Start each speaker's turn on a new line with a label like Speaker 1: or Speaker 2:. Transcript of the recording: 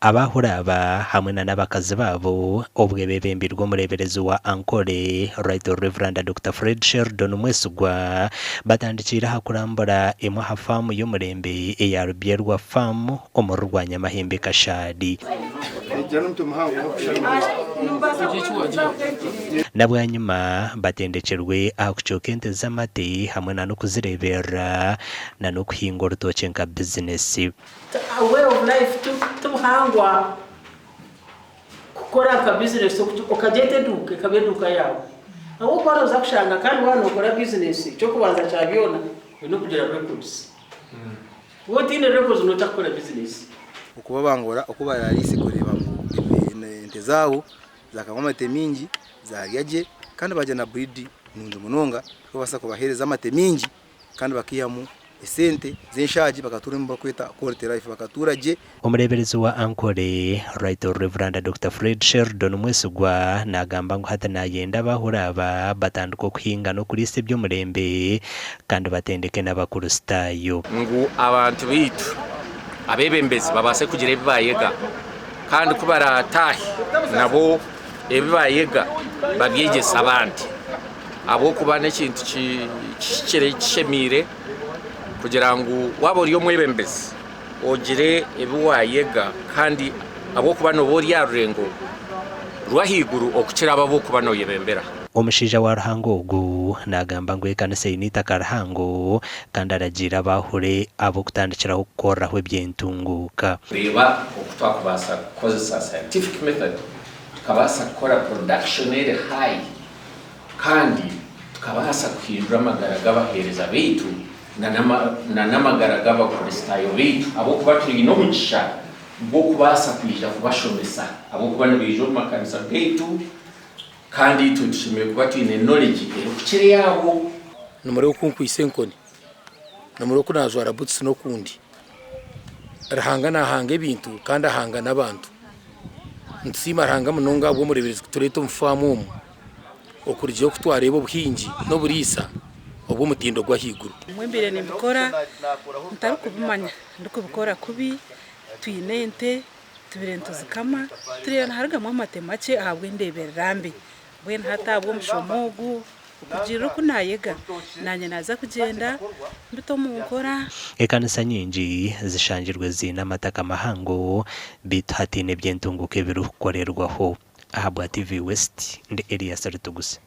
Speaker 1: Abaahura aba hamwe na n'abakazi baabo obwe bebembirwe omureeberezi wa Ankole, Right Rev. Dokita Fred Sheldon Mwesigwa batandikiire aha kurambura emwe aha faamu y'omurembe eya Rubyerwa Farm omuri Rwanyamahembe Kashari. Na bwanyima batendekyerwe aha kucooka ente z'amate hamwe na n'okuzireeberera na n'okuhinga orutookye nka bizinesi.
Speaker 2: A way of life ti buhangwa kukora nka bizinesi okagyeta eduuka ekaba eduuka yaawe. Ahabw'okuba nooza kushanga kandi waaba nookora bizinesi eky'okubanza kya byona oine kugira records. Waaba otaine records noota kukora bizinesi.
Speaker 3: Okubabangura oku baraariise kureeba ngu ente zaabo zaakanywa amate maingi, zaarya gye kandi baagira na breed nungi munonga erikubaasa kubaheereza amate maingi kandi bakaihamu esente z'enshaagi bakatuura omu barikweta quality life bakatuura gye.
Speaker 1: Omureeberezi wa Ankole, Right Rev. Dokita Fred Sheldon Mwesigwa naagamba ngu hati naayenda abahura aba batandike okuhinga n'okuriisa eby'omurembe kandi batendeke n'Abakristaayo.
Speaker 4: Ngu abantu baitu abeebembezi babaase kugira ebi baayega kandi ku baraataahe nabo ebi baayega babyegyese abandi. Ahabw'okuba n'ekintu kihikire kishemeire kugira ngu waaba ori omwebembezi ogire ebi waayega kandi ahabw'okuba nooba ori aha rurengo rw'ahaiguru okukira abo abu orikuba nooyebembera.
Speaker 1: Omushaija wa Ruhanga ogu naagamba ngu ekanisa eine eitaka rihango kandi aragiire abaahuri abo kutandikiraho kukoreraho eby'entunguuka.
Speaker 4: Reeba oku twakubaasa kukozesa scientific method tukabaasa kukora production eri high. Kandi tukabaasa kuhindura amagara g'abaheereza baitu na n'amagara g'Abakristaayo baitu ahabw'okuba twine omugisha gw'okubaasa kwija kubashomesa ahabw'okuba nibaija omu makanisa gaitu kandi itwe tushemereire kuba twine knowledge erikukira eyaabo.
Speaker 5: Nimureeba oku nkwaitse enkoni, nimureeba oku naajwara butusi n'okundi. Ruhanga naahanga ebintu kandi ahanga n'abantu. Nitusiima Ruhanga munonga ahabw'omureeberezi kutureeta omu faamu omu. Okurugiirira oku twareeba obuhingi n'oburiisa obw'omutindo gw'ahaiguru.
Speaker 6: Ebimwe mbaire nimbikora ntarikubimanya, ndikubikora kubi, twine ente tubaire nituzikama tureeba niharugamu amate makye ahabw'endeeberera mbi. Mbwenu hati ahabw'omushomo ogu, okurugiirira oku naayega, naanye naaza kugyenda mbite omu nkora.
Speaker 1: Ekanisa nyingi zishangirwe ziine amataka mahango beitu hataine by'entunguuka ebirikukorerwaho. Ahabwa TV West, ndi Elias Rutuguse.